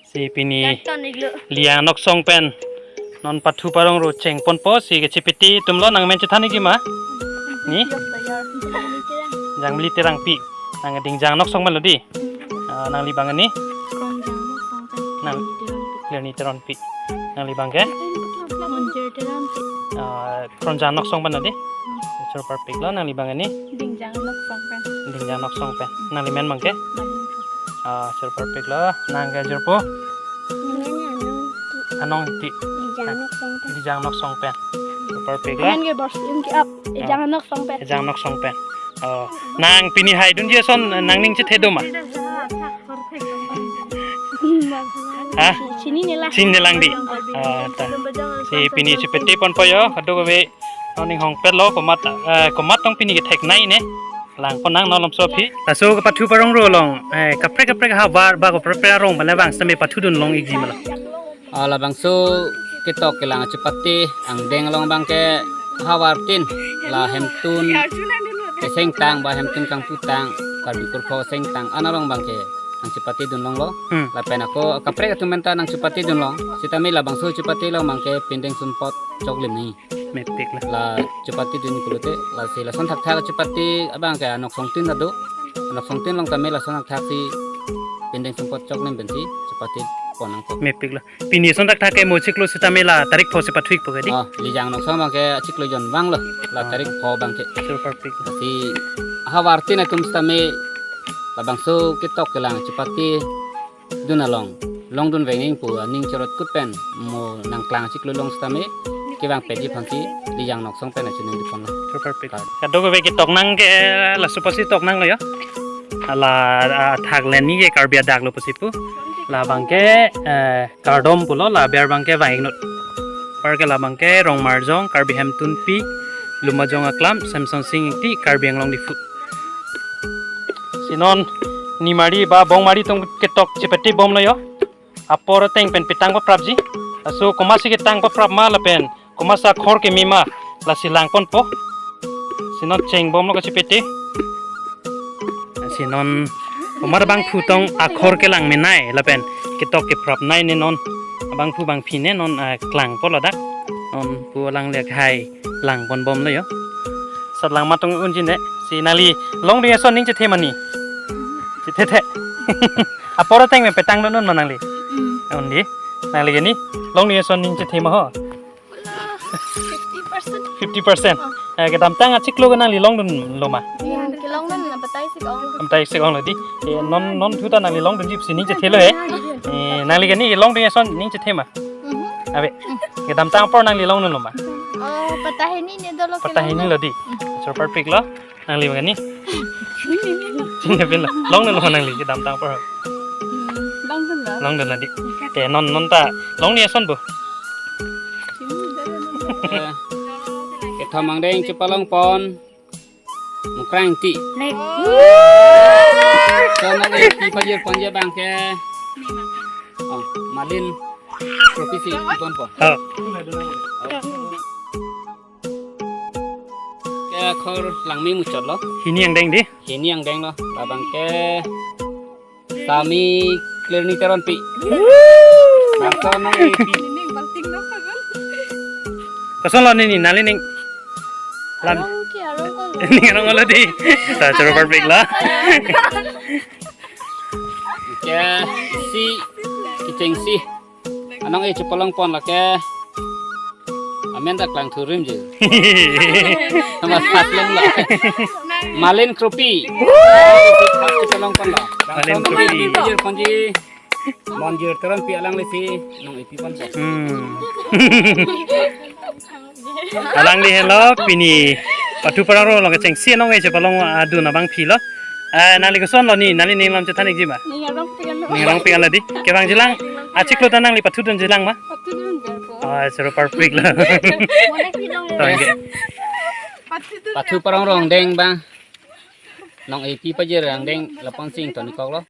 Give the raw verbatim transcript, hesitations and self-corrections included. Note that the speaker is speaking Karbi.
Si pini Liang Noksong pen non pathu parong ro chengponpo, si kachepete atumlo. Nang men chethan ikji ma? Ni? Jangmili Terangpi. Nang Dingjang Noksong pen lo di. Ah, nangli abang ni? Nang Lerni Teronpi. Nangli abang ke? Ah, Kronjang Noksong pen lo di. Choro parpik lo. Nangli abang ni? Dingjang Noksong pen. Dingjang Noksong pen. Nangli men abang ke? Ah, choro parpik lo. Nang ke jirpo? Anong Ingti. Ejang Noksong pen. Ejang Noksong pen. Choro parpik lo. Amen ke Borsing Ingti ap. Ejang Noksong pen. Ejang Noksong pen. Oh, nang pini haidunji ason nangning chethe do ma? Ha? Chinine lang. Chinine lang di. Ah, ta. Si pini chepeteponpo yo, kadokave non ning hongpet lo, komat, eh, komat tong pini kethek nai ne. Langpon nang non malomso aphi. Laso kapathu parong ro along, eh, kaprek kaprek ahavar ba kaprek kaprek arong bana bang sitame pathudun long ikji ma lo? Ah, labangso ketok kelang chepate angdeng along abang ke ahavar tin, la hemtun kesengtang ba hemtun kangputang, Karbi kurkho sengtang an along abang ke nangchepatedun longlo. Hmm. Lapen ako kaprek atum pen ta nangchepatedun long. Sitame labangso chepate along abang ke pindeng sumpot choklim nangji. Mepik la. La chepatedun pulote, lasi lason thakthak chepate abang ke Noksong tin ta do. Noksong tin along tame lason thakthak si pindeng sumpot choklim pensi chepatepon nangpo. Mepik la. Pini ason thakthak ke mo chiklo sitame la tarik pho si pathu ikpo ke di? Oh, Lijang Noksong abang ke chiklo jon abang lo. La tarik pho abang ke. Choro parpik. Si ahavar tin atum sitame labangso ketok kelang chepatedun along longdun veng ing pu aning chorotkut pen mo nangklang chiklo long sitame kevangpetji aphansi Lijang Noksong pen achining dipon lo. Choro parpik. Kadokave ketok nang ke laso pusi tok nanglo yo. Ala, ah, thak len ni ke Karbi adak lo pusi pu. Labang ke, eh, kardom pulo, la aber abang ke Vang Ingnut. Par ke labang ke Rongmarjong, Karbi Hemtunpi, Lumajong Aklam, Semsonsing Ingti, Karbi Anglong Diphu. Si non nimari ba bongmari atum ketok chepatebomlo yo. Apor ateng pen petang paprapji. Laso komatsi ketang paprap ma lapen komatsi akhor keme ma, lasi langponpo. Si non chengbomlo kachepete. Si non komat abangphu tong akhor kelang menei lapen ketok keprap nei ne non. Abangphu abangphi ne non, ah, klangpo ladak. Non pu alangle akhai langponbomlo yo. Sat lang ma tong unji ne. Si nangli longdun ason ning chethe ma ni? Chethethe. Apor ateng pen petangdun ma nangli? Mm. Undi. Nangli ke ni longdun ason ning chethe ma ho? Fifty percent. Fifty percent. Oh. Eh, kedamtang achiklo ke nangli longdunlo ma? Iya, kelongdun na batai sik ong. Batai sik onglo di. Eh, non, non thu ta nangli longdunji pusi ning chethelo he. Eh, nangli ke ni longdun ason ning chethe ma? Mhm. Ave. Kedamtang apor nangli longdunlo ma? Oh, patah hini ne dolo. Patah hini kelongdun lo di. Choro parpik lo. Nangli abang ke ni? Chinine pin lo. Longdunlo nangli kedamtang apor? Hmm, longdunlo. Longdunlo di. Te non, non ta longdun ason bo? Eh, kethom angdeng chepalongpon Mukrang Ingti. Nek. So nang epi pajirponji abang ke. Oh, Malin Kropi si ponpo. Oh. Ke akhor langme muchotlo. Hini angdeng di? Hini angdeng lo. Labang ke Sami Klerni Teronpi. Bangso nang epi. Kosonlo ni, ni nangli ning. Lam. Arong ke arong olo. Ning arong olo di. Sa choro parpik lo. Ke isi kechengsi. Anong e chepalongpon lake. Amen ta klangthurimji. Sama sat longlo. Malin Kropi. Chepalongponlo. Malin Kropi. Pajirponji. Monjir Teronpi alanglisi nong epiponpo. Hmm. Alangli helo pini pathu parong ro along kechengsi anong e chepalongdun abangpi lo. Eh, nangli kosonlo ni, nangli ning lam chethan ikji ma? Ning arongpik anlo. Ning arongpik anlo di. Kevangji lang. Achiklo ta nangli pathudunji lang ma? Pathudun berpo. Oh, choro parpik lo. Monek pilong. Tong ke. Pathudun. Pathu parong ro angdeng abang. Nong epi pajir angdeng lapu-an si ingtonikoklo.